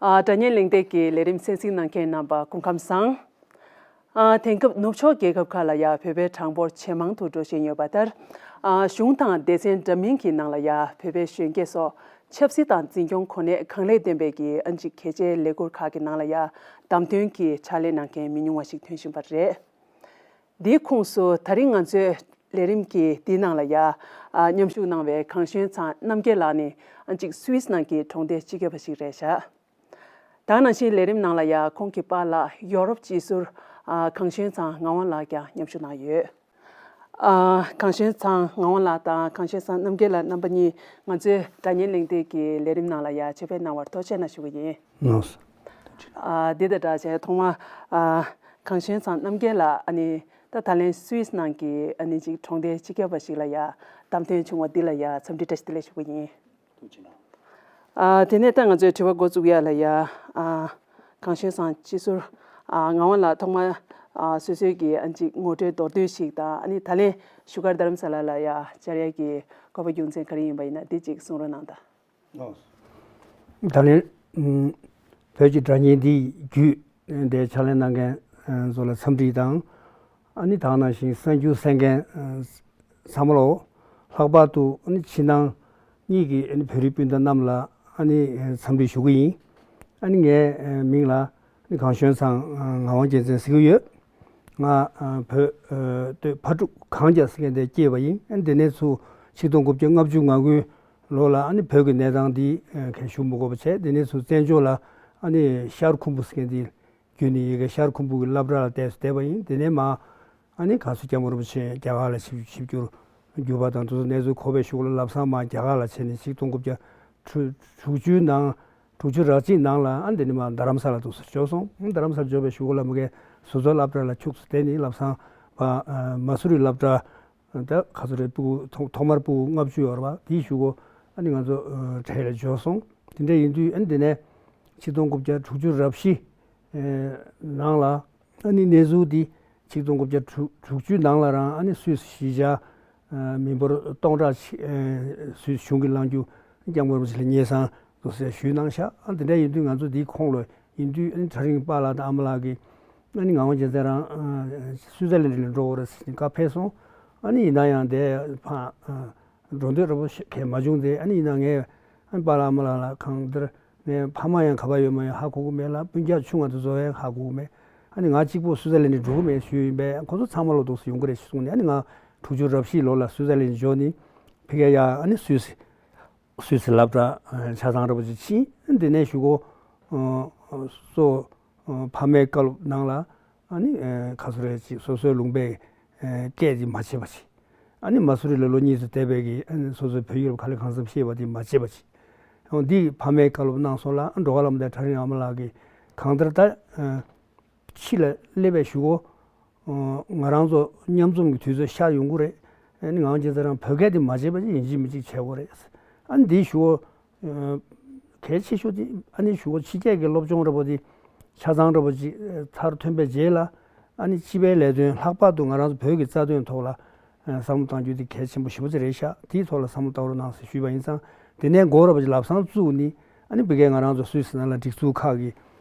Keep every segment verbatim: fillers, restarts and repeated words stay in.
ཨ། དྲ་བརྙན་གླེང་སྟེགས་ཀྱི་ལས་རིམ་གསན་གཟིགས་གནང་མཁན་རྣམ་པ་སྐུ་ཁམས་བཟང་། ཨ། དེང་སྐབས་ནུབ་ཕྱོགས་རྒྱལ་ཁབ་ཁག་ལ་ཡང་བོད་པའི་གྲངས་འབོར་ཇེ་མང་དུ་འགྲོ་བཞིན་ཡོད་པ་ལྟར། ཨ། གཞུང་དང་སྡེ་ཚན་འདྲ་མིན་གྱི་ནང་ལ་ཡང་བོད་པའི་གཞོན་སྐྱེས་སོགས་ཆབ་སྲིད་དང་འཛིན་སྐྱོང་གོ་གནས་གང་ལེགས་ལྡན་པའི་གི་ཨ་ནི་ཅིག་གལ་ཆེའི་ལས་འཁུར་ཁག་གི་ནང་ལ་ཡང་བདམས་ཐོན་གྱིས་ཕྱག་ལས་གནང་མཁན་མི་ཉུང་བ་ཞིག་ཐོན་བཞིན་པ་རེད། འདིའི་ཁོངས་སུ་ད་རིང་ང་ཚོའི་ལས་རིམ་གྱི་འདིའི་ནང་ལ་ཡ། ཨ། མཉམ་ཞུགས་གནང་བའི་གངས་ཞོན་ཚང་རྣམ་རྒྱལ་ལགས་ནི་ཨ་ཅིག་སུད་སི་ནང་གི་གྲོང་སྡེ་སྤྱི་ཁྱབ་པ་ཞིག་རེད་བཞག་ད་ག་ནང་བཞིན་ལས་རིམ་ནང་ལ་ཡ་ཁོང་གི་པཱ་ལགས་ཡོ་རོབ་སྤྱི་ཟུར། ཨ། གངས་ཞོན་ཚང་ངག་དབང་ལགས་ཀྱང་མཉམ་ཞུགས་གནང་ཡོད། ཨ། གངས་ཞོན་ཚང་ངག་དབང་ལགས་དང་གངས་ཞོན་ཚང་རྣམ་རྒྱལ་ལགས་རྣམ་པ་གཉིས་ང་ཚོའི་དྲ་བརྙན་གླེང་སྟེགས་ཀྱི་ལས་རིམ་ནང་ལ་ཡ་ཆེད་ཕེབས་གནང་བར་ཐུགས་རྗེ་གནང་ཞུ་གི་ཡིན། ལགས་སོ། ཨ། འདི་དང་སྦྲགས་བྱས་ཐོག་མར། ཨ། གངས་ཞོན་ཚང་རྣམ་རྒྱལ་ལགས་ཨ་ནི་ད་ད་ལན་སུད་སི་ནང་གི་ཨ་ནི་ཅིག་གྲོང་སྡེ་སྤྱི་ཁྱབ་པ་ཞིག་ལ་ཡ་བདམས་ཐོན་བྱུང་བ་འདི་ལ་ཡ་འཚམས་འདྲི་བཀྲ་ཤིས་བདེ་ལེགས་ཞུ་གི་ཡིན། ཐུགས་རྗེ་གནང་། ཨ། དེ་ནས་ད་ང་ཚོའི་དྲི་བ་འགོ་བཙུགས་ཡ་ལ་ཡ། ཨ། གངས་ཞོན་ཚང་སྤྱི་ཟུར། ཨ། ངག་དབང་ལགས་ཐོག་མར། ཨ། སོ་སོའི་གི་ཨ་ནི་ཅིག་ངོ་སྤྲོད་མདོར་བསྡུས་ཤིག་དང་ཨ་ནི་ད་ལན་བཞུགས་སྒར་རྡ་རམ་ས་ལ་ལ་ཡ་བཅར་ཡ་གི་དགོས་པ་རྒྱུ་མཚན་ག་རེ་ཡིན་པ་ཡིན་ན་འདི་ཅིག་གསུང་རོགས་གནང་དང་། ད་ལན། ཨུམ། བོད་ཀྱི་དྲ་བརྙན་འདི་བརྒྱུད་དེ་ཕྱག་ལས་གནང་མཁན་ཚོ་ལ་འཚམས་འདྲི་དང་། ཨ་ནི་ད་ག་ནང་བཞིན་གསར་འགྱུར་གསན་མཁན་ཚང་མ་ལོ། ལྷག་པར་དུ་ཨ་ནི་ཕྱི་ནང་གཉིས་ཀྱི་ཨ་ནི་བོད་རིགས་སྤུན་ཟླ་རྣམས་ལ་ཨ་ནི་འཚམས་འདྲི་ཞུ་གི་ཡིན། ཨ་ནི་ངའི་མིང་ལ་ཨ་ནི་གངས་ཞོན་ཚང་ངག་དབང་རྒྱལ་མཚན་ཟེར་གྱི་ཡོད། ང་བོད་སྟོད་ཕ་ཕྲུག་གངས་རྒྱ་ཟེར་མཁན་དེ་སྐྱེས་པ་ཡིན། ཨ་ནི་དེ་ནས་ཚུར་ཆིག་སྟོང་དགུ་བརྒྱ་ལྔ་བཅུ་ང་དགུ་ལོ་ལ་ཨ་ནི་བོད་ཀྱི་གནས་སྟངས་འདི་གས་ཞུ་མི་དགོས་པ་བྱས། དེ་ནས་ཚུར་བཙན་བྱོལ་ལ་ཨ་ནི་ཤར་ཁུམ་བུ་ཟེར་མཁན་འདི་བརྒྱུད་ནས་ཡ་གི་ཤར་ཁུམ་བུ་གི་སློབ་གྲྭ་ལ་བསྡད་བསྡད་པ་ཡིན། དེ་ནས་མ་ཨ་ནི་ག་སུ་སྐྱབས་མགོན་རིན་པོ་ཆེ་རྒྱ་གར་ལ་ཆིབས་ཆིབས་བསྒྱུར་བསྒྱུར་བ་དང་དེ་ཚོ་གནས་ཚུལ་གོ་བའི་གཞུག་ལ་ལམ་སང་མ་རྒྱ་གར་ལ་ཕྱིན་ནས་ཆིག་སྟོང་དགུ་བརྒྱ་དྲུག་དྲུག་ཅུའི་ནང་དྲུག་ཅུ་རེ་གཅིག་ནང་ལ་ཨ་འདི་ནས་མ་རྡ་རམ་ས་ལ་འདུག་སེ་འབྱོར་སོང་། རྡ་རམ་ས་ལ་འབྱོར་བའི་གཞུག་ལ་མ་གི་སོ་སོའི་སློབ་གྲྭ་ལ་ཁྱུག་ཙམ་བསྡད་ནས་ལམ་སང་མ་མ་སུ་རི་སློབ་གྲྭ། ད་ག་ཚོད་རེད། ཕྲུ་གུ་ཐོག་ཐོག་མར་ཕྲུ་གུ་ལྔ་བཅུ་ཡོད་རེད་པ། དེའི་གཞུག་གུ་ཨ་ནི་ང་ཚོ་གྲས་ལ་འབྱོར་སོང་། དེ་འདྲ་ཡིན་དུས་ཨ་ནི་དེ་ནས་ཆིག་སྟོང་དགུ་བརྒྱ་དྲུག་ཅུ་རེ་བཞི་ནང་ལ་ཨ་ནི་གནས་ཚུལ་འདི་ཆིག་སྟོང་དགུ་བརྒྱ་དྲུག་ཅུ་ནང་ལ་རང་ཨ་ནི་སུད་སི་གཞིས་ཆགས་མི་འབོར་སྟོང་ཕྲག་ཅིག་སུད་སི་གཞུང་གིས་བླངས་རྒྱུ་སྐྱབས་མགོན་རིན་པོ་ཆེ་ལ་སྙན་སེང་འདུག་ཟེར་ཞུས་གནང་ཤག་ཨ་དེ་འདྲ་ཡིན་དུས་ང་ཚོ་འདིའི་ཁོངས་ལ་ཡིན་དུས་ཨ་ནི་གྲ་རིང་པཱ་ལགས་དང་ཨ་མ་ལགས་ཀྱིས་ཨ་ནི་ངག་དབང་རྒྱལ་མཚན་རང་སུའི་ཙར་ལན་ཌི་ལ་འགྲོ་དགོས་རེད་ཟེར་ནས་བཀའ་ཕེབས་སོང་། ཨ་ནི་ཡིན་ན་ཡང་དེ་ཕ་འགྲོ་འདོད་ར་པོ་གས་མ་བྱུང་སྟེ། ཨ་ནི་ཡིན་ན་ངས་ཨ་ནི་པཱ་ལགས་ཨ་མ་ལགས་ལ་གང་ལྟར་ངའི་ཕ་མ་ཡང་ག་པར་ཡོད་མ་ཡོད་ཧ་གོ་གི་མེད་ལ། སྤུན་ཀྱག་ཆུང་བ་དེ་ཚོ་ཡང་ཧ་གོ་གི་མེད། ཨ་ནི་ང་གཅིག་པོ་སུའི་ཙར་ལན་ཌི་འགྲོ་གི་མེད་ཞུས་ཡིན་པས། ཁོ་ཚོ་ཚང་མ་ལོ་འདུག་སེ་ཡོང་གི་རེད་ཞེས་གསུངས་ནས། ཨ་ནི་ང་དྲུག་ཅུ་རེ་བཞི་ལོ་ལ་སུའི་ཙར་ལན་ཌི་འབྱོར་ནས་ཕ་གིར་ཡ་ཨ་ནི་སུད་སི་སུད་སི་སློབ་གྲྭ་ཆ་ཚང་འདྲ་པོ་ཅིག་ཕྱིན། འདི་ནས་གཞུག་གུ་སོ་ཕ་མའི་བཀའ་སློབ་ནང་ལ་ཨ་ནི་ག་ཚོད་རེད་ཅིག་སོ་སོའི་ལུང་པའི་སྐད་ཅིག་མ་བརྗེད་པ་ཅིག་ཨ་ནི་མ་སུ་རི་ལ་ལོ་གཉིས་ཙམ་བསྡད་པའི་གི་ཨ་ནི་སོ་སོའི་བོད་ཡིག་རབ་ག་ལེ་གང་འཚམ་ཤེས་པ་དེ་མ་བརྗེད་པ་ཅིག་འདི་ཕ་མའི་བཀའ་སློབ་གནང་སོང་ལ། འགྲོ་ཁ་ལ་མ་བསྡད་གྲ་རིང་ཨ་མ་ལགས་ཀྱིས་གང་ལྟར་ད། ཕྱི་ལ་སླེབས་པའི་གཞུག་གུ། ང་རང་ཚོ་མཉམ་འཛོམས་ཀྱི་དུས་ཚོད་ཤར་ཡོང་གི་རེད། ཨ་ནི་ངག་དབང་རྒྱལ་མཚན་རང་བོད་སྐད་དེ་མ་བརྗེད་པ་ཅིག་ཡིན་གཅིག་མིན་གཅིག་བྱེད་དགོས་རེད། ཨ་ནི་འདིའི་གཞུག་གུ། གལ་ཆེ་ཤོས་དེ་ཨ་ནི་གཞུག་གུ་ཕྱི་རྒྱལ་གྱི་སློབ་སྦྱོང་འདྲ་པོ་དེ་ཆ་ཚང་འདྲ་པོ་ཅིག་མཐར་ཐོན་པའི་རྗེས་ལ། ཨ་ནི་སྤྱི་པའི་ལས་དོན་ལྷག་པར་དུ་ང་རང་ཚོ་བོད་ཀྱི་རྩ་དོན་ཐོག་ལ་བསམ་བློ་གཏང་རྒྱུ་དེ་གལ་ཆེན་པོ་ཞེ་པོ་ཅིག་རེད་ཤག་དེའི་ཐོག་ལ་བསམ་བློ་གཏང་རོགས་གནང་ཟེར་ཞུས་པ་ཡིན་ཙང་། དེ་ནས་འགོ་ར་པ་ཅིག་ལམ་སང་བཙུགས་ནས། ཨ་ནི་ཕ་གིར་ང་རང་ཚོ་སུད་སི་ནང་ལ་སྒྲིག་འཛུགས་ཁག་གི་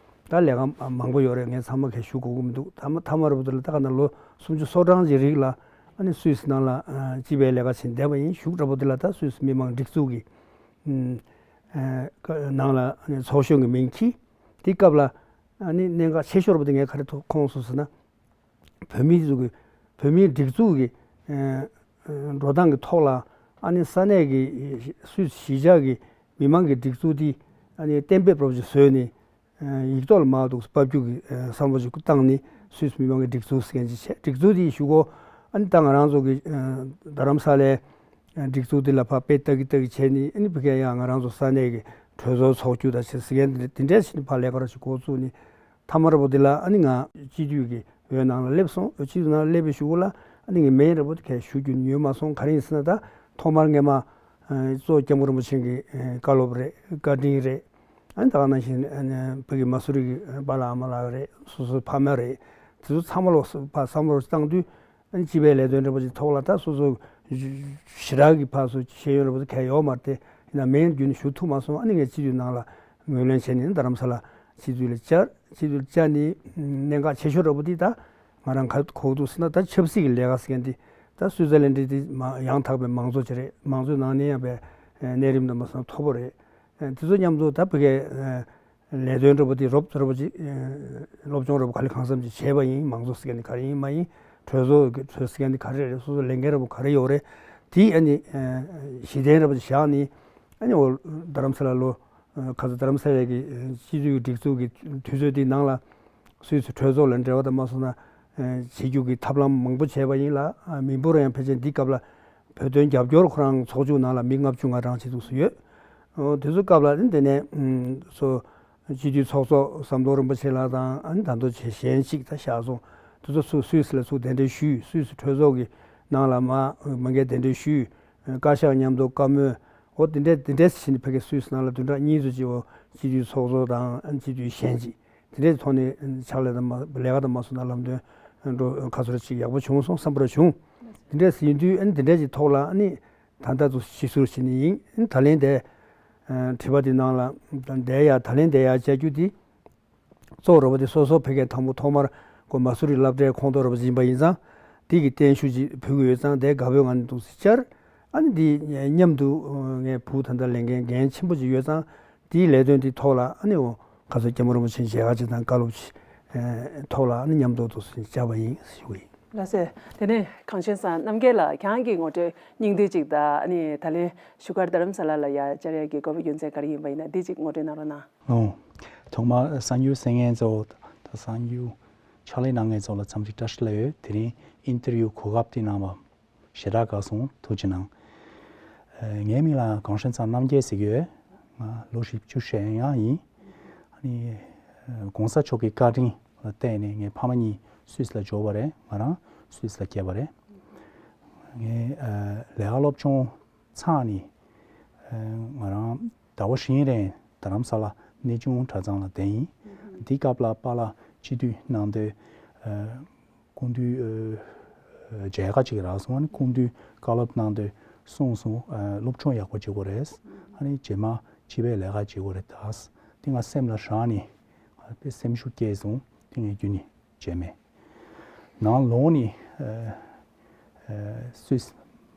ད་ལས་ཀ་མང་པོ་ཡོད་རེད། ངས་ཚང་མ་གས་ཞུ་དགོས་ཀྱི་མི་འདུག་མཐའ་མ་མཐའ་མ་ར་པ་དེ་ལ་ད་ག་ན་ལོ་སུམ་ཅུ་སོ་གྲངས་ཀྱི་རིང་ལ་ཨ་ནི་སུད་སི་ནང་ལ་སྤྱི་པའི་ལས་ཀ་བྱེད་བསྡད་པ་ཡིན། གཞུག་ར་པ་དེ་ལ་ད་སུད་སི་མི་མང་སྒྲིག་འཛུགས་ཀྱི་ནང་ལ་ཨ་ནི་ཚོགས་གཞོན་གྱི་མིང་འཁྱེར། དེ་སྐབས་ལ་ཨ་ནི་གནད་འགག་ཆེ་ཤོས་ར་པ་དེ་ངས་ག་རེ་ཐོག་ཁོངས་སོང་ཟེར་ན། བོད་མིའི་གཟུགས་ཀྱི་བོད་མིའི་སྒྲིག་འཛུགས་ཀྱི་འགྲོ་སྟངས་ཀྱི་ཐོག་ལ་ཨ་ནི་ས་གནས་ཀྱི་སུད་སི་གཞིས་ཆགས་ཀྱི་མི་མང་གི་སྒྲིག་འཛུགས་འདི་ཨ་ནི་གཏན་འབེབས་རོབ་ཅིག་བཟོས་ནས་ཡིག་ཐོག་ལ་མར་འདུག་ཕབ་རྒྱུ་གི་བསམ་བློ་ཅིག་བཏང་ནས་སུད་སི་མི་མང་གི་སྒྲིག་འཛུགས་ཟེར་མཁན་ཅིག་བྱས། སྒྲིག་འཛུགས་འདི་ཞུ་གོ་ཨ་ནི་ད་ང་རང་ཚོ་གི་རྡ་རམ་ས་ལའི་སྒྲིག་འཛུགས་འདི་ལ་ཕར་དཔེ་ལྟ་གི་ལྟ་གི་བྱས་ནས། ཨ་ནི་ཕ་གིར་ཡང་ང་རང་ཚོ་ས་གནས་ཀྱི་གྲོས་ཚོགས་ཚོགས་རྒྱུ་དང་བྱས་ཟེར་མཁན་དེ་འདྲས་བྱས་ནས་ཕར་ལས་ཀ་རོབ་ཅིག་འགོ་བཙུགས་ནས། མཐའ་མ་ར་པ་དེ་ལ་ཨ་ནི་ང་སྤྱི་འཐུས་ཀྱི་འོས་ནང་ལ་སླེབས་སོང་། སྤྱི་འཐུས་ནང་སླེབས་པའི་གཞུག་གུ་ལ་ཨ་ནི་ངའི་མིང་ར་པ་དེ་གས་ཞུ་རྒྱུ་ཡོད་མ་སོང་། ག་རེ་ཡིན་ཟེར་ན། ད་ཐོག་མར་ངས་མ་གཙོ་སྐྱབས་མགོན་རིན་པོ་ཆེ་གི་བཀའ་སློབ་རེད། བཀའ་དྲིན་རེད། ཨ་ནི་ད་ག་ནང་བཞིན་ཨ་ནི་ཕ་གི་མ་སུ་རི་གི་པཱ་ལགས་ཨ་མ་ལགས་རེད། སོ་སོའི་ཕ་མ་རེད། དེ་ཚོ་ཚང་མ་ལོག་ཕར་བསམ་བློ་བཏང་དུས། ཨ་ནི་སྤྱི་པའི་ལས་དོན་འདྲ་པོ་ཅིག་ཐོག་ལ་ད་སོ་སོ་ཞེ་དྲག་གི་ཕར་ཚུར་ཤེས་ཡོན་འདྲ་པོ་ཅིག་གང་ཡོད་མ་རེད་དེ། ཡིན་ན་མིང་བརྒྱུད་ནས་ཞུ་ཐུབ་མ་སོང་། ཨ་ནི་ངས་སྤྱི་འཐུས་ནང་ལ་ ངོས་ལེན་བྱས་ནས་རྡ་རམ་ས་ལ་སྤྱི་འཐུས་ལ་བཅར། སྤྱི་འཐུས་ལ་བཅར་ནས་གནད་འགག་ཆེ་ཤོས་འདྲ་པོ་དེ་ད་ང་རང་ག་གོ་འདུག་ཟེར་ན། ད་ཆབ་སྲིད་ཀྱི་ལས་ཀ་ཟེར་མཁན་དེ་ད་སུའི་ཙར་ལན་ཌི་དེ་མ་ཡང་དག་པའི་མང་གཙོ་ཅིག་རེད། མང་གཙོའི་ནང་ནས་ཡང་པའི་གནས་རིམ་དང་མ་སོང་མཐོ་པོ་རེད། དེ་ཚོ་མཉམ་དུ་ད་བོད་སྐད་ལས་དོན་འདྲ་པོ་དེ་རོབ་ཙམ་རོབ་ཙམ་ཅིག་སློབ་སྦྱོང་འདྲ་པོ་ག་ལེ་གང་འཚམ་ཅིག་བྱས་པ་ཡིན། མང་གཙོ་ཟེར་མཁན་དེ་ག་རེ་ཡིན་མ་ཡིན། གྲོས་ཚོགས་ཀྱི་གྲོས་ཟེར་མཁན་དེ་ག་རེ་རེད། སོ་སོ་ལས་འགན་འདྲ་པོ་ག་རེ་ཡོད་རེད། དེ་ཨ་ནི་གཞི་རྟེན་འདྲ་པོ་ཅིག་བཞག་ནས་ཨ་ནི་འོ་རྡ་རམ་ས་ལ་ལོ་ཁ་སང་རྡ་རམ་ས་ལའི་གི་སྤྱི་འཐུས་ཀྱི་སྒྲིག་འཛུགས་ཀྱི་དུས་ཚོད་དེའི་ནང་ལ་སུད་སི་གྲོས་ཚོགས་ལ་འབྲེལ་བ་དང་མ་སོང་ན་བྱེད་རྒྱུ་གི་ཐབས་ལམ་མང་པོ་བྱས་པ་ཡིན་ལ། མི་འབོར་ཡང་ཕལ་ཆེར་འདི་སྐབས་ལ་བོད་དོན་རྒྱབ་སྐྱོར་ཁོ་རང་ཚོགས་ཆུང་ནང་ལ་མི་ལྔ་བཅུ་ང་གྲངས་ཅིག་འདུག་སེ་ཡོད། འོ་དེ་ཚོ་སྐབས་ལ་ནི་དེ་ནས་སོ་སྤྱི་འཐུས་ཚོགས་གཙོ་ཟམ་གདོང་རིན་པོ་ཆེ་ལགས་དང་ཨ་ནི་ད་དུང་གཞན་ཞིག་ད་བཞག་སོང་། དེ་ཚོ་ཚུར་སུད་སི་ལ་ཚུར་གདན་འདྲེན་ཞུས། སུད་སི་གྲོས་ཚོགས་ཀྱི་ནང་ལ་མ་མ་འགལ་གདན་འདྲེན་ཞུས། བཀའ་ཤག་མཉམ་དུ་བཀའ་མོལ། འོ་དེ་འདྲས་དེ་འདྲས་བྱས་ནས་ཕ་གི་སུད་སི་ནང་ལ་བདུན་ཕྲག་གཉིས་ཙམ་ཅིག་འོ་སྤྱི་འཐུས་ཚོགས་གཙོ་དང་སྤྱི་འཐུས་གཞན་ཅིག་དེ་འདྲས་ཐོག་ནས་ཕྱག་ལས་དང་མ་ལས་ཀ་དང་མ་སོང་ན་ལམ་སྟོན་འགྲོ་ཁ་ཚོར་ཅིག་ཡག་པོ་བྱུང་སོང་བསམ་པ་ར་བྱུང་། དེ་འདྲས་ཡིན་དུས་ཨ་ནི་དེ་འདྲས་ཀྱི་ཐོག་ལ་ཨ་ནི་ད་ལྟ་ཚོ་ཞིབ་བསྡུར་བྱེད་ནི་ཡིན། ཨ་ནི་ད་ལན་དེ་དྲི་བ་དེ་ནང་ལ་བསྡད་ཡ་ད་ལན་བསྡད་ཡ་བྱ་རྒྱུ་དེ། གཙོ་བོ་རེད་པ། དེ་སོ་སོ་ཕ་གིར་དང་པོ་ཐོག་མར་ཁོ་མ་སུ་རི་སློབ་གྲྭའི་ཁོངས་གཏོགས་རེད་པ་ཡིན་པ་ཡིན་ཙང་། དེ་གི་བརྟན་བཞུགས་ཅིག་ཕུལ་གྱི་ཡོད་ཙང་། དེ་དགའ་པོའི་ངང་ནས་འདུག་སེ་བཅར། ཨ་ནི་དེ་མཉམ་དུ་ངའི་བུ་ད་ལྟ་ལས་འགན་འགན་ཆེན་པོ་ཅིག་ཡོད་ཙང་། དེའི་ལས་དོན་དེའི་ཐོག་ལ་ཨ་ནི་འོ་ཁ་སང་སྐྱབས་མགོན་རིན་པོ་ཆེ་མཇལ་ཁ་ཅིག་དང་བཀའ་སློབ་ཅིག་ཐོག་ལ་ཨ་ནི་མཉམ་དུ་འདུག་སེ་བཅར་བ་ཡིན་ཞུ་གི་ཡིན། ལགས་སོ། དེ་ནས་གངས་ཅན་སྐྱབས་མགོན་རྣམ་རྒྱལ་ལགས་ཀྱང་གི་ངོ་སྤྲོད་སྙིང་བསྡུས་ཅིག་དང་། ཨ་ནི་ད་ལན་བཞུགས་སྒར་རྡ་རམ་ས་ལ་ལ་ཡ་བཅར་ཡ་གི་དགོས་པ་རྒྱུ་མཚན་ག་རེ་ཡིན་པ་ཡིན་ན། འདི་ཅིག་ངོ་སྤྲོད་གནང་རོགས་གནང་། ཨོ། ཐོག་མར་གསར་འགྱུར་གསན་མཁན་ཚོ་དང་གསར་འགྱུར་ཕྱག་ལས་གནང་མཁན་ཚོ་ལ་འཚམས་འདྲི་བཀྲ་ཤིས་བདེ་ལེགས་ཡོད། དེ་རིང་ཨིན་ཊར་བིའུ་གོ་སྐབས་དེ་གནང་བ་ཞེ་དྲག་དགའ་སོང་། ཐུགས་རྗེ་གནང་། ཨ། ངའི་མིང་ལ་གངས་ཅན་སྐྱབས་མགོན་རྣམ་རྒྱལ་ཟེར་གྱི་ཡོད། ང་ལོ་བཞི་བཅུ་ཞེ་ལྔ་ཡིན། ཨ་ནི་ཨ་༸གོང་ས་མཆོག་གི་བཀའ་དྲིན་ལ་བརྟེན་ནས་ངའི་ཕ་མ་གཉིས་སུད་སི་ལ་འབྱོར་བ་རེད། ང་རང་སུད་སི་ལ་སྐྱེས་པ་རེད། ངའི་ཨ་ལས་ཀ་སློབ་སྦྱོང་ཚར་ནས་ཨ་ང་རང་ཟླ་བ་བཞིའི་རིང་རྡ་རམ་ས་ལ་གནས་ཆུང་གྲྭ་ཚང་ལ་བསྡད་ཡིན། འདི་སྐབས་ལ་པཱ་ལགས་སྤྱི་འཐུས་གནང་དུས་ཨ་སྐུ་མདུན་ཨ་མཇལ་ཁ་ཅིག་རག་སོང་། ཨ་ནི་སྐུ་མདུན་བཀའ་སློབ་གནང་དུས་གསུངས་སོང་། ཨ་སློབ་སྦྱོང་ཡག་པོ་བྱེད་དགོས་རེད། ཨ་ནི་རྗེས་མ་སྤྱི་པའི་ལས་ཀ་བྱེད་དགོས་རེད། ད་དེ་ང་སེམས་ལ་བཞག་ནས་ཨ་དཔེ་སེམས་ཤུགས་སྐྱེས་སོང་། དེ་ངས་རྒྱུན་ནས་བྱས་མེད། ནང་ལོགས་ནས་ཨ་ཨ་སུད་སི་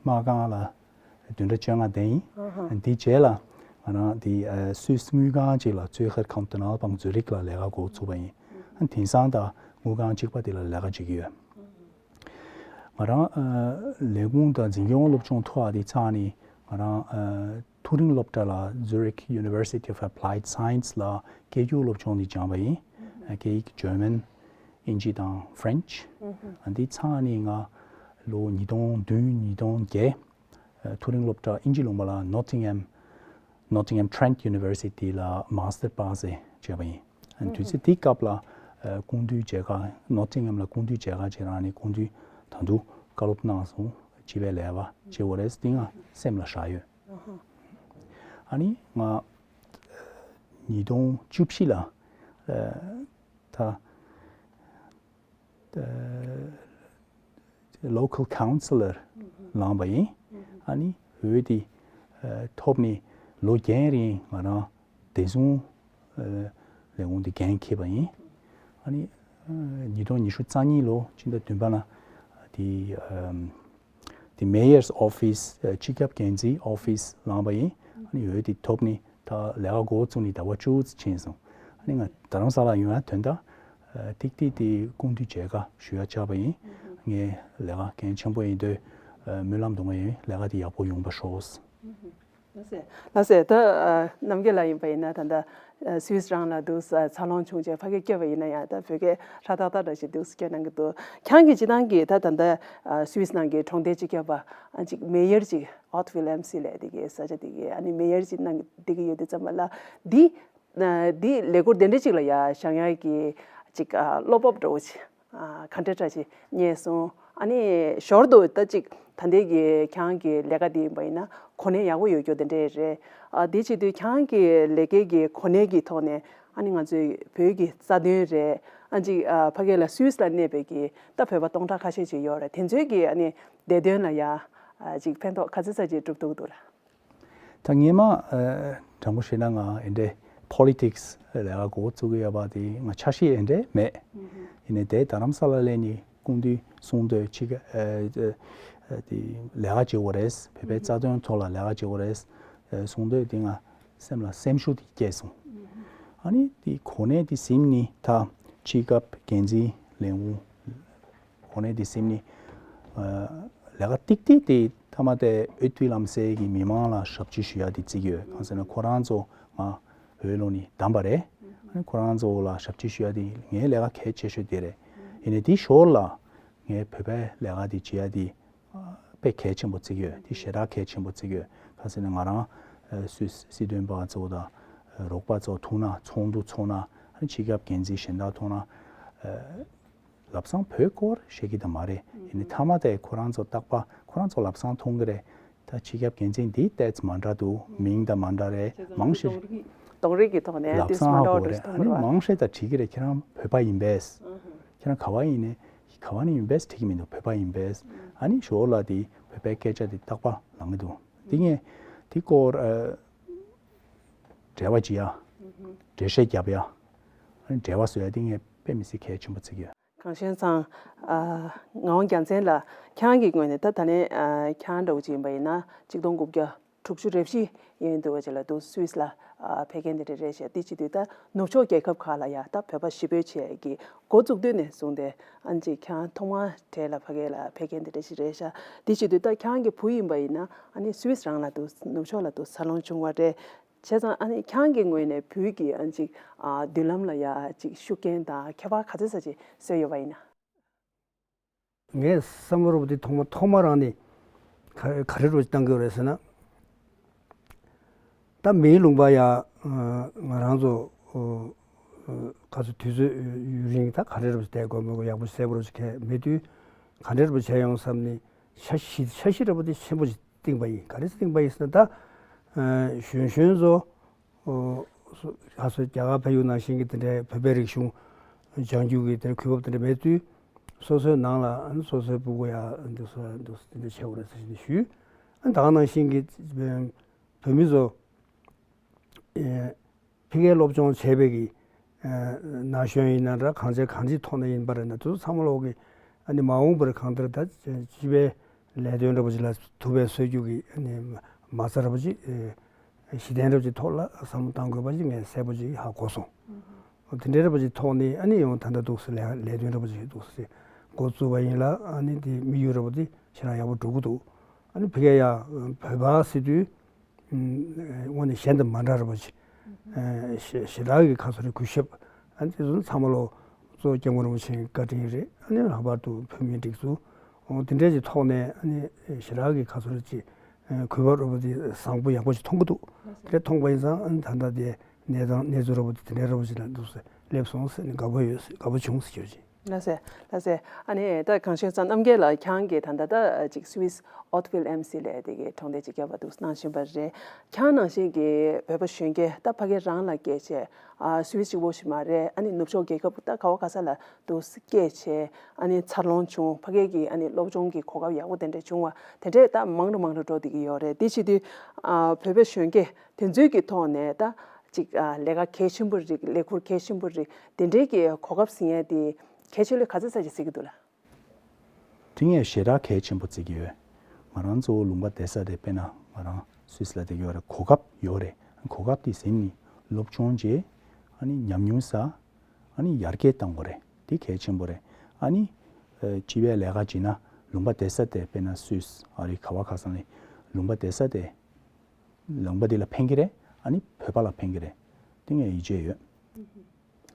དམག་ཁང་ལ་བདུན་ཕྲག་བཅོ་ལྔ་བསྡད་ཡིན། ཨ་ཧ། དེའི་རྗེས་ལ་ང་རང་དེ་ཨ་སུད་སི་དངུལ་ཁང་ཅིག་ལ་Zürcher Kantonalbank Zürich ལ་ལས་ཀ་འགོ་ཚུགས་པ་ཡིན། ཨ་དེང་སང་ད་དངུལ་ཁང་གཅིག་པ་དེ་ལ་ལས་ཀ་བྱེད་ཀྱི་ཡོད། ང་རང་ཨ་ལས་ཁུངས་དང་འཛིན་སྐྱོང་སློབ་སྦྱོང་མཐོ་བ་དེ་ཚར་ནས་ང་རང་ཨ་མཐོ་རིམ་སློབ་གྲྭ་ལ་Zurich University of Applied Science ལ་སྐད་སྒྱུར་སློབ་སྦྱོང་དེ་སྦྱངས་པ་ཡིན། ཨ་སྐད་ཡིག་German། ཨིན་ཇི་དང་French། ཨ་འདི་ཚང་ནི་ང་ལོ་ཉིས་སྟོང་བདུན་ཉིས་སྟོང་བརྒྱད། ཨ་མཐོ་རིམ་སློབ་གྲྭ་ཨིན་ཇི་ལུང་པ་ལ་Nottingham Nottingham Trent University ལ་Master Pass བྱས་པ་ཡིན། ཨ་དུས་ཚོད་དེའི་སྐབས་ལ་ཨ་སྐུ་མདུན་མཇལ་ཁ། Nottingham ལ་སྐུ་མདུན་མཇལ་ཁ་བྱེད་རང་ནས་སྐུ་མདུན་ད་དུང་བཀའ་སློབ་གནང་སོང་། སྤྱི་པའི་ལས་ཀ་བྱེད་དགོས་རེད། དེ་ང་སེམས་ལ་བཞག་ཡོད། ཨ་ནི་ང་ཉིས་སྟོང་བཅུ་བཞི་ལ་ཨ་ད་ཨ་local councillor ལངས་པ་ཡིན། ཨ་ནི་འོས་དེ་ཨ་ཐོབ་ནས་ལོ་བརྒྱད་རིང་ང་རང་བདེ་སྲུང་ཨ་ལས་ཁུངས་དེ་འགན་འཁྱེར་བ་ཡིན། ཨ་ནི་ཨ་ཉིས་སྟོང་ཉི་ཤུ་རྩ་གཉིས་ལོ་ཕྱི་ཟླ་བདུན་པ་ལ་དེ་ཨ་དེ་mayor's office ཨ་སྤྱི་ཁྱབ་འགན་འཛིན་office ལངས་པ་ཡིན། ཨ་ནི་འོས་དེ་ཐོབ་ནས་ད་ལས་ཀ་འགོ་བཙུགས་ནས་ཟླ་བ་བཅུ་ཙམ་ཕྱིན་སོང་། ཨ་ནི་ང་རྡ་རམ་ས་ལ་ཡོང་ཡ་དོན་དག་ཨ་ཏིག་ཏིག་དེ་སྐུ་མདུན་མཇལ་ཁ་ཞུ་ཡ་བཅར་བ་ཡིན། ངའི་ལས་ཀ་གལ་ཆེན་པོ་ཡིན་དུས་ཨ་སྨོན་ལམ་གཏོང་གི་ཡིན། ལས་ཀ་དེ་ཡག་པོ་ཡོང་བ་ཤོག། ལགས་སེ། ལགས་སེ། ད་ཨ་རྣམ་རྒྱལ་ལགས་ཡིན་པ་ཡིན་ན་ད་ལྟ་ཨ་སུད་སི་རང་ལ་འདུག་ས་འཚར་ལོངས་བྱུང་རྗེས་ཕ་གིར་སྐྱོད་པ་ཡིན་ན་ཡང་ད་བོད་སྐད་ཧྲ་ཏག་ཏག་འདྲ་ཞིག་འདུག་སེ་སྐྱོད་གནང་གི་འདུག་ཁྱེད་རང་གིས་སྤྱིར་བཏང་གི་ད་ད་ལྟ་ཨ་སུད་སི་ནང་གི་གྲོང་སྡེ་སྤྱི་ཁྱབ་པ་ཨ་ཅིག་མེ་ཡར་ཅིག་Otwil am See ལབ་དེ་གི་ས་ཆ་དེ་གི་ཨ་ནི་མེ་ཡར་ཅིག་གནང་གི་དེ་གི་ཡོད་དུས་ཙམ་པ་ལ་འདི་ཨ་འདི་ལས་འཁུར་དེ་འདྲ་ཅིག་ལ་ཡ་བཞེངས་ཡ་གི་ཅིག་ཨ་བློ་སྤོབས་འདྲ་བོ་ཅིག་ཨ་ག་འདྲ་འདྲ་ཅིག་རྙེད་སོང་། ཨ་ནི་ཞོར་དུ་ད་ཅིག་ད་ལྟའི་གི་ཁྱེད་རང་གི་ལས་ཀ་འདི་ཡིན་པ་ཡིན་ན་གོ་གནས་ཡག་པོ་ཡོད་རྒྱུ་དེ་འདྲས་རེད། ཨ་དེ་བྱེད་དུས་ཁྱེད་རང་གི་ལས་ཀའི་གི་གོ་གནས་ཀྱི་ཐོག་ནས་ཨ་ནི་ང་ཚོའི་བོད་ཀྱི་རྩ་དོན་རེད། ཨ་ཅིག་ཨ་ཕ་གི་ལ་སུད་སི་ལ་གནས་པའི་གི་ད་བོད་པ་སྟོང་ཕྲག་ཁ་ཤས་ཅིག་ཡོད་རེད། དེ་ཚོའི་གི་ཨ་ནི་བདེ་དོན་ལ་ཡ་ཨ་ཅིག་ཕན་ཐོགས་ག་ཚོད་ཙམ་ཅིག་སྒྲུབ་ཐུབ་ཀྱི་འདུག་ལགས། ད་སྔས་མ་ཨ་དྲང་པོ་བཤད་ན་ང་ཨེ་འདྲའི་ པོ་ལི་ཊིག་སི་ལས་ཀ་འགོ་བཙུགས་ཀྱི་ཡོད་པ་དེ་ང་འཆར་གཞི་དེ་འདྲ་མེད། ཡིན་ནའི་དེ་རྡ་རམ་ས་ལ་སླེབས་ནས་སྐུ་མདུན་གསུང་དོན་ཕྱི་ཁ་ཨ་ཨ་དེ་ལས་ཀ་བྱེད་དགོས་རེད། བོད་པའི་རྩ་དོན་ཐོག་ལ་ལས་ཀ་བྱེད་དགོས་རེད་གསུང་དོན་དེ་ང་སེམས་ལ་སེམས་ཤུགས་དེ་སྐྱེས་སོང་། ཨ་ནི་དེ་གོ་གནས་དེ་ཟིན་ནས་ད་སྤྱི་ཁྱབ་འགན་འཛིན་ལས་ཁུངས་གོ་གནས་དེ་ཟིན་ནས་ཨ་ལས་ཀ་ཏིག་ཏིག་དེ་མཐའ་མ་དེ་འོས་བསྡུ་ལམ་སེལ་གྱི་མི་མང་ལ་ཞབས་ཕྱི་ཞུ་ཡ་དེ་བརྩི་གི་ཡོད། གང་ཟེར་ན་ཁོ་རང་ཚོ་ང་བོད་ལུང་ནས་བདམས་པ་རེད། ཨ་ནི་ཁོ་རང་ཚོ་ལ་ཞབས་ཕྱི་ཞུ་ཡ་དེ་ངའི་ལས་ཀ་གལ་ཆེ་ཤོས་དེ་རེད། ཡིན་ནའི་དེའི་ཞོར་ལ་ངའི་བོད་པའི་ལས་ཀ་དེ་བྱེད་ཡ་དེ་དཔེ་གལ་ཆེན་པོ་བརྩི་གི་ཡོད། དེ་ཞེ་དྲག་གལ་ཆེན་པོ་བརྩི་གི་ཡོད། གང་ཟེར་ན་ང་རང་ཨ་སུད་སི་སྲིད་དོན་པ་ཚོ་དང་ཨ་རོགས་པ་ཚོ་ཐུག་ན་ཚོགས་འདུ་ཚོགས་ན་ཨ་ནི་སྤྱི་ཁྱབ་འགན་འཛིན་གཞན་དག་ཐུག་ན་ཨ་ལབ་སང་བོད་སྐོར་བཤད་ཀྱི་དང་མ་རེད། ཡིན་ནའི་མཐའ་མ་དེ་ཁོ་རང་ཚོ་རྟག་པར་ཁོ་རང་ཚོ་ལབ་སང་མཐོང་གི་རེད། ད་སྤྱི་ཁྱབ་འགན་འཛིན་འདི་ཏོག་ཙམ་མ་འདྲ་འདུག་མིང་དང་མ་འདྲ་རེད། མང་ཤོས་གདོང་རིས་ཀྱི་ཐོག་ནས་ལབ་ཏོག་ཙམ་སང་མ་འདྲ་ཧ་གོ་བ་རེད། ཨ་ནི་མང་ཤོས་ད་བྲིས་ཀྱི་རེད། ཁྱེད་རང་བོད་པ་ཡིན་པས། ཁྱེད་རང་ག་བ་ཡིན་ནས་ག་བ་ནས་ཡིན་པས་བྲིས་ཀྱི་མི་འདུག་བོད་པ་ཡིན་པས། ཨ་ནི་ཞོར་ལ་དེ་བོད་པའི་སྐད་ཆ་དེ་རྟག་པར་ལངས་ཀྱི་འདུག་དེ་ངས་དེ་སྐོར་ཨ་འབྲེལ་བ་བྱེད་ཡ། འགྲེལ་བཤད་རྒྱབ་ཡ། ཨ་ནི་འབྲེལ་བ་བཟོ་ཡ་དེ་ངས་དཔེ་མི་སྲིད་གལ་ཆེན་པོ་བརྩི་གི་ཡོད། གངས་ཅན་ཚང་། ཨ་ངག་དབང་རྒྱལ་མཚན་ལགས། ཁྱེད་རང་གི་ངོས་ནས་ད་ད་ལན་ཨ་ཁྱེད་རང་འདྲ་བོ་ཅིག་ཡིན་པ་ཡིན་ན་ཆིག་སྟོང་དགུ་བརྒྱ་དྲུག་ཅུ་རེ་བཞི་ཡིན་འདུག་བ་ཅིག་ལ་འདུག་སུད་སི་ལ་ཨ་ཕེབས་མཁན་དེ་འདྲ་རེད་ཤག་དེ་བྱེད་དུས་ད་ནུབ་ཕྱོགས་རྒྱལ་ཁབ་ཁག་ལ་ཡ་ད་བོད་པ་ཞི་བོད་བྱེད་ཀྱི་འགོ་བཙུགས་དུས་ནས་བཟུང་སྟེ་ཨ་ནི་ཅིག་ཁྱེད་རང་ཐོག་མར་གྲས་ལ་ཕ་གི་ལ་ཕེབས་མཁན་དེ་འདྲ་ཞིག་རེད་ཤག་དེ་བྱེད་དུས་ད་ཁྱེད་རང་གི་བུ་ཡིན་པ་ཡིན་ན་ཨ་ནི་སུད་སི་རང་ལ་འདུག་ནུབ་ཕྱོགས་ལ་འདུག་འཚར་ལོངས་བྱུང་བ་རེད། བྱས་ཙང་ཨ་ནི་ཁྱེད་རང་གི་ངོས་ནས་བོད་ཀྱི་ཨ་ནི་ཅིག་ཨ་མདུན་ལམ་ལ་ཡ་ཅིག་ཤུགས་རྐྱེན་དང་ཁྱད་པར་ག་ཚོད་ཙམ་ཅིག་བཟོས་ཡོད་པ་ཡིན་ན། ངས་བསམ་བློ་རོབ་དེ་ཐོག་མ་ཐོག་མ་རང་ནས་ག་ག་རེ་རོ་བཏང་གི་ཡོད་རེད་ཟེར་ན། ད་མིའི་ལུང་པ་ཡ་ང་རང་ཚོ་ག་ཚོད་དུས་ཚོད་ཡུན་རིང་ད་ག་རེ་རོ་བསྡད་དགོས་མི་དགོས་ཡག་པོ་གསལ་པོ་རོ་ཞིག་གས་མེད་དུས་ག་འདྲེ་རོ་བྱས་ཡོང་བསམ་ནས་འཆར་གཞི་འཆར་གཞི་རོ་དེ་ཆེན་པོ་ཞིག་བཏིང་པ་ཡིན། ག་རེ་བཏིང་པ་ཡིན་ཟེར་ན་ད་གཞོན་གཞོན་ཚོ། ཨོ། སོ་ཁ་སོ་རྒྱ་གར་ཕ་ཡུལ་ནང་བཞིན་གྱི་དེ་འདྲའི་བོད་པའི་རིག་གཞུང་སྦྱང་རྒྱུ་གི་དེ་འདྲའི་གོ་སྐབས་དེ་འདྲ་མེད་དུས་སོ་སོའི་ནང་ལ་ཨ་ནི་སོ་སོའི་ཕྲུ་གུ་ཡ་འདུག་སེ་འདུག་སེ་དེ་འདྲ་བྱེད་དགོས་རེད་ཟེར་ཞེས་ཞུས། ཨ་ནི་ད་ག་ནང་བཞིན་གྱི་བོད་མི་ཚོ་ཨེ་ཕ་གིའི་སློབ་སྦྱོང་བྱས་པའི་གི་ན་གཞོན་ཡིན་ན་འདྲ་གང་ཅི་གང་ཅིའི་ཐོག་ནས་ཡིན་པ་རེད་ན་དེ་ཚོ་ཚང་མ་ལོག་གི་ཨ་ནི་མ་འོངས་པར་གང་ལྟར་ད་སྤྱི་པའི་ལས་དོན་འདྲ་པོ་ཅིག་ལ་ཐུགས་ཕན་གསོས་རྒྱུ་གི་ཨ་ནི་མ་རྩ་འདྲ་པོ་ཅིག་གཞི་རྟེན་འདྲ་པོ་ཅིག་ཐོག་ལ་བསམ་བློ་བཏང་དགོས་པ་ཅིག་ངས་གསལ་པོ་ཅིག་ཧ་གོ་སོང་། དེ་འདྲའི་འདྲ་པོ་ཅིག་ཐོག་ནས་ཨ་ནི་ཡང་ད་ལྟ་འདུག་སེ་ལས་ལས་དོན་འདྲ་པོ་ཅིག་འདུག་སེ་འགོ་བཙུགས་པ་ཡིན་ལ་ཨ་ནི་དེ་དམིགས་ཡུལ་འདྲ་པོ་དེ་ཞེ་དྲག་ཡག་པོ་འགྲོ་གི་འདུག་ཨ་ནི་ཕ་གིའི་ཡ་བོད་པ་ཟེར་དུས། དངོས་གནས་གཞན་དང་མ་འདྲ་བ་ཅིག་ཞེ་དྲག་གི་ཁ་སོ་རེ་གུས་ཞབས་ཨ་ནི་དེ་ཚོ་ཚང་མ་ལོ་གཙོ་སྐྱབས་མགོན་རིན་པོ་ཆེའི་བཀའ་དྲིན་རེད། ཨ་ནི་ལྷག་པར་དུ་བོད་མིའི་སྒྲིག་འཛུགས་འོ་དེ་འདྲའི་ཅིག་ཐོག་ནས་ཨ་ནི་ཞེ་དྲག་གི་ཁ་སོ་རེ་ཅིག་གུས་པ་རོ་པོ་དེ་བཟང་པོ་ཡག་པོ་ཅིག་མཐོང་གི་འདུག་དེ་མཐོང་པ་ཡིན་ཙང་ཨ་ནི་ད་ལྟ་དེ་གནས་སྟངས་གནས་ཚུལ་རོ་པོ་དེ་དེ་འདྲའི་རོ་པོ་ཅིག་ལ་འདུག་སེ་སླེབས་སོང་ཟེར་ནས་དགའ་པོ་ཡོད་དགའ་པོ་བྱུང་ཟེར་ཞུ་ཅིག་ལགས་སེ། ལགས་སེ། ཨ་ནི་ད་གངས་ཅན་ཚང་རྣམ་རྒྱལ་ལགས་ཁྱེད་རང་གིས་ད་ལྟ་ད་ཅིག་Swiss Hauteville Emsee ལབ་དེ་གི་གྲོང་སྡེ་ཅིག་བརྒྱབ་པ་འདུག་གནང་བཞིན་པ་རེད། ཁྱེད་རང་ནང་བཞིན་གྱི་བོད་པ་གཞོན་སྐྱེས་ད་ཕ་གི་རང་ལ་སྐྱེས་བྱས་ཨ་Swiss གཅིག་པོ་ཞིག་མ་རེད། ཨ་ནི་ནུབ་ཕྱོགས་རྒྱལ་ཁབ་ད་ག་བ་ག་ས་ལ་འདུག་སྐྱེས་བྱས་ཨ་ནི་འཚར་ལོངས་བྱུང་ཕ་གི་གི་ཨ་ནི་སློབ་སྦྱོང་གི་གོ་སྐབས་ཡག་པོ་དེ་འདྲ་བྱུང་བ་དེ་འདྲས་ད་མང་རུ་མང་རུ་འགྲོ་བསྡད་ཀྱི་ཡོད་རེད། དེ་བྱེད་དུས་ཨ་བོད་པའི་གཞོན་སྐྱེས་དེ་ཚོའི་གི་ཐོག་ནས་ད་ཅིག་ཨ་ལས་ཀ་གལ་ཆེན་པོ་རིགས་ལས་ཁུར་གལ་ཆེན་པོ་རིགས་དེ་འདྲའི་གི་གོ་སྐབས་ཟིན་ཡས་དེ་གལ་ཆེ་ལོས་ག་ཚོད་ཙམ་ཞིག་གཟིགས་ཀྱི་འདུག་ལགས། དེ་ངས་ཞེ་དྲག་གལ་ཆེན་པོ་བརྩི་གི་ཡོད། ང་རང་ཚོ་ལུང་པ་བསྡད་ས་དེ་དཔེར་ན་ང་རང་སུད་སི་ལ་བསྡད་ཀྱི་ཡོད་རེད། གོ་སྐབས་ཡོད་རེད། གོ་སྐབས་དེ་ཟིན་ནས་སློབ་སྦྱོང་བྱས་ཨ་ནི་ཉམས་མྱོང་བསགས་ཨ་ནི་ཡར་རྒྱས་གཏང་དགོས་རེད། དེ་གལ་ཆེན་པོ་རེད། ཨ་ནི་ཨ་སྤྱི་པའི་ལས་ཀ་བྱེད་ན་ལུང་པ་བསྡད་ས་དེ་དཔེར་ན་སུད་སི་ཨ་རི་ག་བ་ག་ས་ནས་ལུང་པ་བསྡད་ས་དེ་ལུང་པ་འདི་ལ་ཕན་གྱི་རེད། ཨ་ནི་བོད་པ་ལ་ཕན་གྱི་རེད། དེ་ངས་ཡིད་ཆེས་ཡོད།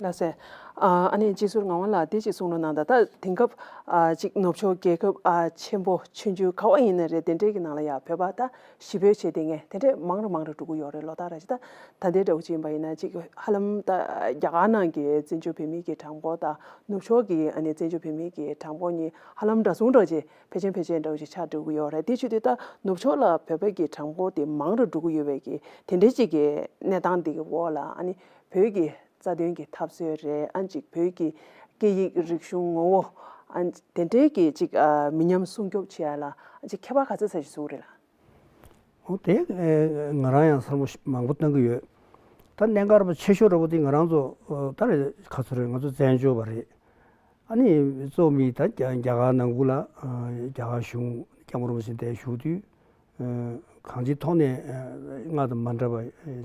ལགས་སེ། ཨ་ཨ་ནི་སྤྱི་ཟུར་ངག་དབང་ལགས་དེ་ཅིག་གསུང་རོགས་གནང་དང་། ད་དེང་སྐབས་ཨ་ཅིག་ནུབ་ཕྱོགས་རྒྱལ་ཁབ་ཨ་ཆེན་པོ་ཆུང་ཆུང་ག་བ་ཡིན་ན་རེད། དེ་འདྲའི་གི་ནང་ལ་ཡ་བོད་པ་ད་ཞི་བོད་བྱེད་དེ་ངས་དེ་འདྲས་མང་རུ་མང་རུ་འགྲོ་གི་ཡོད་རེད། ལོ་ལྟར་རེ་ཅིག་ད་ད་ལྟའི་འདྲ་བོ་ཅིག་ཡིན་པ་ཡིན་ན་ཅིག་ཧ་ལམ་ད་རྒྱ་གར་ནང་གི་བཙན་བྱོལ་བོད་མིའི་གི་གྲངས་འབོར་དང་ནུབ་ཕྱོགས་ཀྱི་ཨ་ནི་བཙན་བྱོལ་བོད་མིའི་གི་གྲངས་འབོར་གཉིས་ཧ་ལམ་འདྲ་མཚུངས་འདྲ་བོ་ཅིག་ཕལ་ཆེར་ཕལ་ཆེར་འདྲ་བོ་ཅིག་ཆགས་འགྲོ་གི་ཡོད་རེད། དེ་བྱེད་དུས་ད་ནུབ་ཕྱོགས་ལ་བོད་པའི་གི་གྲངས་འབོར་དེ་མང་རུ་འགྲོ་གི་ཡོད་པའི་གི་དེ་འདྲའི་ཅིག་གི་གནས་སྟངས་དེ་གི་འོག་ལ་ཨ་ནི་བོད་ཀྱི་རྩ་དོན་གྱི་འཐབ་རྩོད་རེད། ཨ་ཅིག་བོད་ཀྱི་སྐད་ཡིག་རིག་གཞུང་ངོ་བོ་ཨ་དེ་འདྲའི་གི་ཅིག་ཨ་མི་ཉམས་སྲུང་སྐྱོབ་བྱེད་ཡ་ལ་ཨ་ཅིག་ཁྱད་པར་ག་ཚོད་ཙམ་ཞིག་བཟོ་གི་རེད་ལགས། འོ་དེ་ཨེ་ང་རང་ཡང་བསམ་བློ་ཞིག་མང་པོ་བཏང་གི་ཡོད། ད་གནད་འགག་ར་པོ་ཆེ་ཤོས་ར་པོ་དེ་ང་རང་ཚོ་ད་རེ་ཁ་ཚོ་རེ་ང་ཚོ་བཙན་བྱོལ་བ་རེད། ཨ་ནི་གཙོ་བོ་མི་ད་རྒྱ་རྒྱ་གར་ནང་ཁུལ་ལ་རྒྱ་གར་གཞུང་སྐྱབས་མགོན་རིན་པོ་ཆེ་འདིར་བཞུགས་དུས། གང་ཅིའི་ཐོག་ནས་སྔར་དང་མ་འདྲ་བ་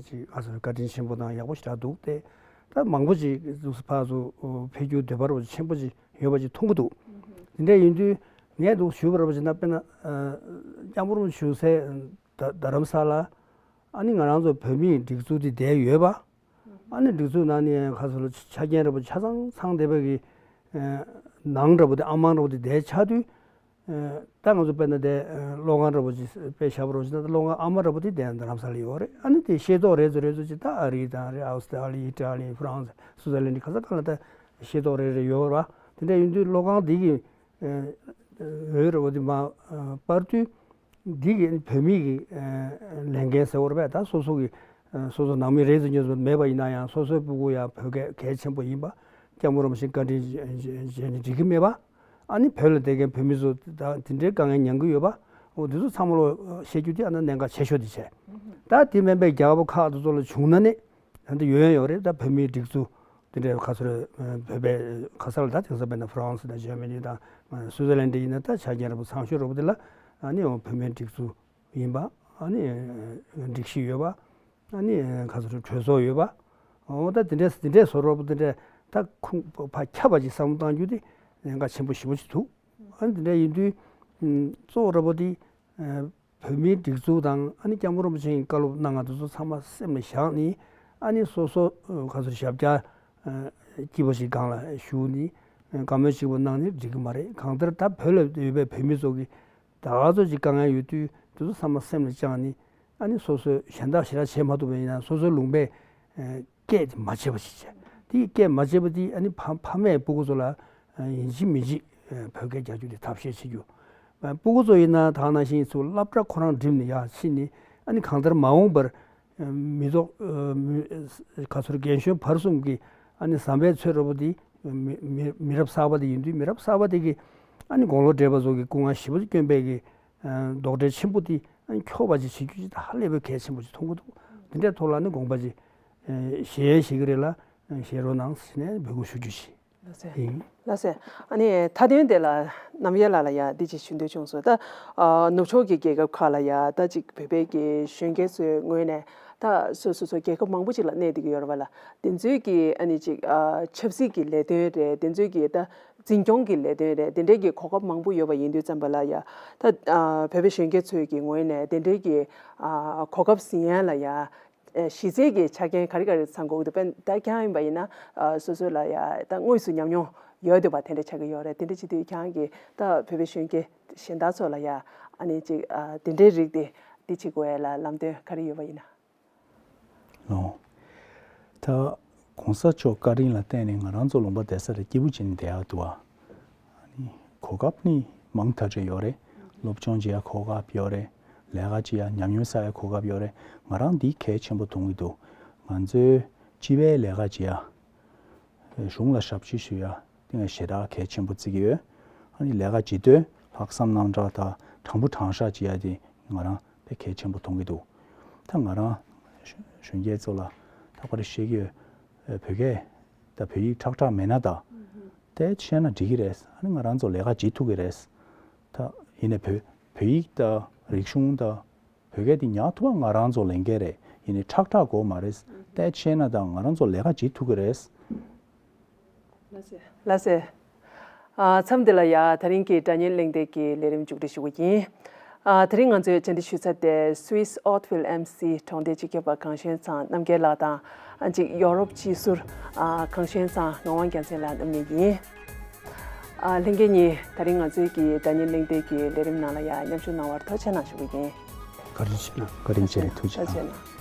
ཅིག་ཨ་ཟེར་བཀའ་དྲིན་ཆེན་པོ་དང་ཡག་པོ་ཞེ་དྲག་འདུག་སྟེ། ད་མང་པོ་ཅིག་འདུག་སེ་ཕར་ཚུར་ཕེབས་རྒྱུ་འདོད་པ་ར་པོ་ཆེན་པོ་ཅིག་ཡོད་པ་ཅིག་མཐོང་གི་འདུག་དེ་འདྲ་ཡིན་དུས་ངས་འདུག་ཞུས་པ་ར་པོ་ཅིག་ན་དཔེར་ན་སྐྱབས་མགོན་རིན་པོ་ཆེ་བཞུགས་སའི་རྡ་རྡ་རམ་ས་ལ། ཨ་ནི་ང་རང་ཚོ་བོད་མིའི་སྒྲིག་འཛུགས་དེ་བསྡད་ཡོད་པ། ཨ་ནི་སྒྲིག་འཛུགས་ནང་ནས་ཁ་སང་ལ་ཆ་རྐྱེན་ར་པོ་ཆ་ཚང་ཚང་བསྡད་པའི་གི་ནང་ར་པོ་དེ་ཨ་མང་ར་པོ་དེ་བསྡད་ཆགས་དུས། ད་ང་ཚོ་དཔེར་ན་དེ་གློག་ཁང་ར་པོ་ཅིག་དཔེ་བཞག་པ་ར་པོ་ཅིག་ན་གློག་ཁང་ཨ་མ་ར་པོ་དེ་དེ་རྡ་རམ་ས་ལ་ཡོད་རེད། ཨ་ནི་དེ་ཤེས་རྟོགས་རེ་ཚོ་རེ་ཚོ་ཅིག་ད་ཨ་རི་དང་རེད། ཨའོ་སི་ཏྲ་ལི་ཡ། ཨི་ཏྲ་ལི། ཧྥ་རན་སི། སུའུ་ཙར་ལན་ཌི། ག་ས་ག་ལ་ད་ཤེས་རྟོགས་རེ་རེ་ཡོད་ར། དེ་འདྲ་ཡིན་དུས་གློག་ཁང་དེ་གི་འོས་ར་པོ་དེ་མ་སྤར་དུས། འདི་གི་བོད་མི་གི་ལས་འགན་ཟེར་བ་རེད་པས། ད་སོ་སོ་གི་སོ་སོ་ནང་མི་རེ་ཚོ་ཉོ་ཚོ་མེད་པ་ཡིན་ན་ཡང་སོ་སོའི་སྤུ་གུ་ཡང་བོད་སྐད་གལ་ཆེན་པོ་ཡིན་པ། སྐྱབས་མགོན་རིན་པོ་ཆེ་བཀའ་དྲིན་བརྗོད་ནས་འགྲིག་གི་མེད་པ། ཨ་ནི་བོད་ལ་བསྡད་མཁན་བོད་མི་ཚོ་ད་དེ་འདྲའི་དཀའ་ངལ་མྱངས་ཀྱི་ཡོད་པ། འོ་དེ་ཚོ་ཚང་མ་ལོ་བཤད་རྒྱུ་དེ་ཨ་ན་གནད་འགག་ཆེ་ཤོས་དེ་བྱས། ད་དེ་མིན་པའི་རྒྱ་བོད་ཁག་དེ་ཚོ་ལ་བྱུང་ན་ནི་ད་འདི་ཡོད་ཡོད་རེད། ད་བོད་མིའི་སྒྲིག་འཛུགས་དེ་འདྲའི་ཁ་སོ་རེ་བོད་པའི་ཁ་ས་ལ་ད་དེང་སང་དཔེར་ན་ཧྥ་རན་སི་དང་འཇར་མ་ནི་དང་སུའུ་ཙར་ལན་ཌི་ཡིན་ན་ད་ཆ་རྐྱེན་ར་པོ་ཚང་ཤོས་ར་པོ་དེ་ལ་ཨ་ནི་འོ་བོད་མིའི་སྒྲིག་འཛུགས་ཡིན་པ། ཨ་ནི་སྒྲིག་གཞི་ཡོད་པ། ཨ་ནི་ཁ་སོ་རེ་གྲོས་ཚོགས་ཡོད་པ། འོ་ད་དེ་འདྲས་དེ་འདྲས་བཟོ་ར་པོ་དེ་འདྲས་ད་ཁུངས་ཕར་ཁྱབ་པ་ཅིག་བསམ་བློ་གཏང་རྒྱུ་དེ་གནད་འགག་ཆེན་པོ་ཞེ་པོ་ཅིག་འདུག་ཨ་ནི་དེ་འདྲ་ཡིན་དུས། གཙོ་བོ་ར་པོ་དེ། བོད་མིའི་སྒྲིག་འཛུགས་དང་ཨ་ནི་སྐྱབས་མགོན་རིན་པོ་ཆེའི་བཀའ་སློབ་གནང་བ་དེ་ཚོ་ཚང་མ་སེམས་ལ་བཞག་ནས། ཨ་ནི་སོ་སོ་ག་ཚོད་ཞབས་བཀྱག་སྐྱིད་པོ་ཞིག་སྒང་ལ་བཞུགས་ནས། བཀའ་མོལ་གཅིག་པོ་གནང་ནས་འགྲིག་གི་མ་རེད། གང་ལྟར་ད་བོད་ལ་ཡོད་པའི་བོད་མི་ཚོ་གི་ད་ག་ཚོད་ཅིག་དཀའ་ངལ་ཡོད་དུས་དེ་ཚོ་ཚང་མ་སེམས་ལ་བཅངས་ནས། ཨ་ནི་སོ་སོས་གཞན་དག་ཞེ་དྲག་བྱེད་མ་ཐུབ་པ་ཡིན་ན་སོ་སོའི་ལུང་པའི་སྐད་དེ་མ་བརྗེད་པ་ཞིག་བྱས། དེ་སྐད་མ་བརྗེད་པ་དེ་ཨ་ནི་ཕ་ཕ་མས་སྤུ་གུ་ཚོ་ལ་ཡིན་གཅིག་མིན་གཅིག་བོད་སྐད་རྒྱག་རྒྱུ་དེ་ཐབས་ཤེས་བྱེད་རྒྱུ། སྤུ་གུ་ཚོ་ཡིན་ན་ད་ག་ནང་བཞིན་ཚུར་སློབ་གྲྭ་ཁོ་རང་འགྲིམས་ནས་ཡར་ཕྱིན་ནས། ཨ་ནི་གང་ལྟར་མ་འོངས་པར་མི་ཐོག་ག་ཚོད་རྒན་གཞོན་བར་གསུམ་གྱི་ཨ་ནི་བསམ་པའི་ཚོད་ར་པོ་དེ་མི་མི་མི་རབས་གསར་པ་དེ་ཡིན་དུས་མི་རབས་གསར་པ་དེ་གི་ཨ་ནི་དགུང་ལོ་བགྲེས་པ་ཚོ་གི་སྐུ་ངལ་ཞེ་པོ་སྐྱོན་པའི་གི་རྡོག་ཁྲེས་ཆེན་པོ་དེ་ཨ་ནི་འཁྱོག་པ་ཅིག་བྱེད་རྒྱུ་ཅིག་ད་ཧ་ལས་པའི་གལ་ཆེན་པོ་ཅིག་མཐོང་གི་འདུག་དེ་འདྲའི་ཐོག་ལ་ཨ་ནི་དགོངས་པ་ཅིག་བཞེས་ཡས་བཞེས་ཀྱི་རེད་ལ། བཞེས་རོགས་གནང་ཟེར་ནས་འབོད་སྐུལ་ཞུ་རྒྱུ་ཞིག་ཡིན། ལགས་སེ། ཨ་ནི་མཐའ་དོན་དེ་ལ་རྣམ་དབྱེ་ལགས་ལ་ཡ་འདི་ཅིག་ཞུ་འདོད་བྱུང་སོང་། ད་ནུབ་ཕྱོགས་ཀྱི་རྒྱལ་ཁབ་ཁག་ལ་ཡ་ད་ཅིག་བོད་པའི་གི་གཞོན་སྐྱེས་ཚོའི་ངོས་ནས་ད་སོ་སོ་སོ་རྒྱལ་ཁབ་མང་པོ་ཅིག་ལ་གནས་བསྡད་ཀྱི་ཡོད་རེད་བ་ལ། དེ་ཚོའི་གི་ཨ་ནི་ཅིག་ཆབ་སྲིད་ཀྱི་ལས་དོན་རེད། དེ་ཚོའི་གི་ད་འཛིན་སྐྱོང་གི་ལས་དོན་རེད། དེ་འདྲའི་གི་གོ་སྐབས་མང་པོ་ཡོད་པ་ཡིན་དུས་ཙམ་པ་ལ་ཡ་ད་བོད་པའི་གཞོན་སྐྱེས་ཚོའི་གི་ངོས་ནས་དེ་འདྲའི་གི་གོ་སྐབས་ཟིན་ཡ་ལ་ཡ། གཞི་རྩའི་གི་ཆ་རྐྱེན་ག་རེ་ག་རེ་ཚང་དགོས་འདུག་དཔེར་ན་ད་ཁྱེད་རང་ཡིན་པ་ཡིན་ན་སོ་སོ་ལ་ཡ་ད་དངོས་སུ་ཉམས་མྱོང་ཡོད་འདུག་པ་དེ་འདྲ་ཆགས་ཀྱི་ཡོད་རེད། དེ་འདྲ་བྱེད་དུས་ཁྱེད་རང་གིས་ད་བོད་པའི་གཞོན་སྐྱེས་གཞན་དག་ཚོ་ལ་ཡ་ཨ་ནི་ཅིག་དེ་འདྲའི་རིགས་དེ་འདི་བྱེད་དགོས་ཡ་ལ་ལམ་སྟོན་ག་རེ་ཡོད་པ་ཡིན་ན། ལོ། ད་གོང་ས་མཆོག་བཀའ་དྲིན་ལ་བརྟེན་ནས་ང་རང་ཚོ་ལུང་པ་བསྡད་ས་རེད་སྐྱིད་པོ་བྱས་ནས་བསྡད་ཡག་འདུག་ཨ། ནི་གོ་སྐབས་ནི་མང་དག་ཅིག་ཡོད་རེད། སློབ་སྦྱོང་བྱེད་ཡ་གོ་སྐབས་ཡོད་རེད། ལས་ཀ་བྱེད་ཡ་ཉམས་མྱོང་བསགས་ཡ་གོ་སྐབས་ཡོད་རེད། ང་རང་འདི་གལ་ཆེན་པོ་མཐོང་གི་འདུག་ང་ཚོའི་སྤྱི་པའི་ལས་ཀ་བྱེད་ཡ། གཞུང་ལ་ཞབས་ཕྱི་ཞུ་ཡ་དེ་ང་ཞེ་དྲག་གལ་ཆེན་པོ་བརྩི་གི་ཡོད། ཨ་ནི་ལས་ཀ་བྱེད་དུས་ལྷག་བསམ་རྣམ་དག་དང་དྲང་པོ་དྲང་བཞག་བྱེད་ཡ་དེ་ང་རང་དཔེ་གལ་ཆེན་པོ་མཐོང་གི་འདུག་ད་ང་རང་གཞོན་སྐྱེས་ཚོ་ལ་ད་ག་རེ་བཤད་ཀྱི་ཡོད། བོད་སྐད་ད་བོད་ཡིག་ཁྲག་ཁྲག་མེད་ན་ད་དེ་བཤད་ན་འགྲིག་གི་རེད། ཨ་ནི་ང་རང་ཚོ་ལས་ཀ་བྱེད་ཐུབ་ཀྱི་རེད། ད་ཡིན་ནའི་བོད་བོད་ཡིག་ད་རིག་གཞུང་ད་བོད་སྐད་དེ་ཉར་ཐུབ་པ་ང་རང་ཚོ་ལས་འགན་རེད། ཡིན་ནའི་ཁྲག་ཁྲག་དགོས་མ་རེད། དེ་བཤད་ན་ད་ང་རང་ཚོ་ལས་ཀ་བྱེད་ཐུབ་ཀྱི་རེད། ལགས་སེ། ལགས་སེ། ཨ། མཚམས་འདི་ལ་ཡ་དེ་རིང་གི་སྒྲ་སྙན་གླེང་སྟེགས་ཀྱི་ལས་རིམ་མཇུག་སྒྲིལ་ཞུ་གི་ཡིན། ཨ། དེ་རིང་ང་ཚོས་བཅར་འདྲི་ཞུ་ས་དེ་Swiss Hauteville-Embassy་གྲོང་སྡེའི་སྤྱི་ཁྱབ་པ་གངས་ཞོན་ཚང་རྣམ་རྒྱལ་ལགས་དང་། ཨ། གཅིག་ཡོ་རོབ་སྤྱི་ཟུར། ཨ། གངས་ཞོན་ཚང་ངག་དབང་རྒྱལ་མཚན་ལགས་རྣམ་གཉིས་ཡིན། ཨ། ལྷན་རྒྱས་གཉིས་དེ་རིང་ང་ཚོའི་གི་སྒྲ་སྙན་གླེང་སྟེགས་ཀྱི་ལས་རིམ་ནང་ལ་ཡ་མཉམ་ཞུགས་གནང་བར་ཐུགས་རྗེ་ཆེ་གནང་ཞུ་གི་ཡིན། བཀའ་དྲིན་ཆེ་གནང་། བཀའ་དྲིན་ཆེ། ཐུགས་རྗེ་ཆེ་གནང་།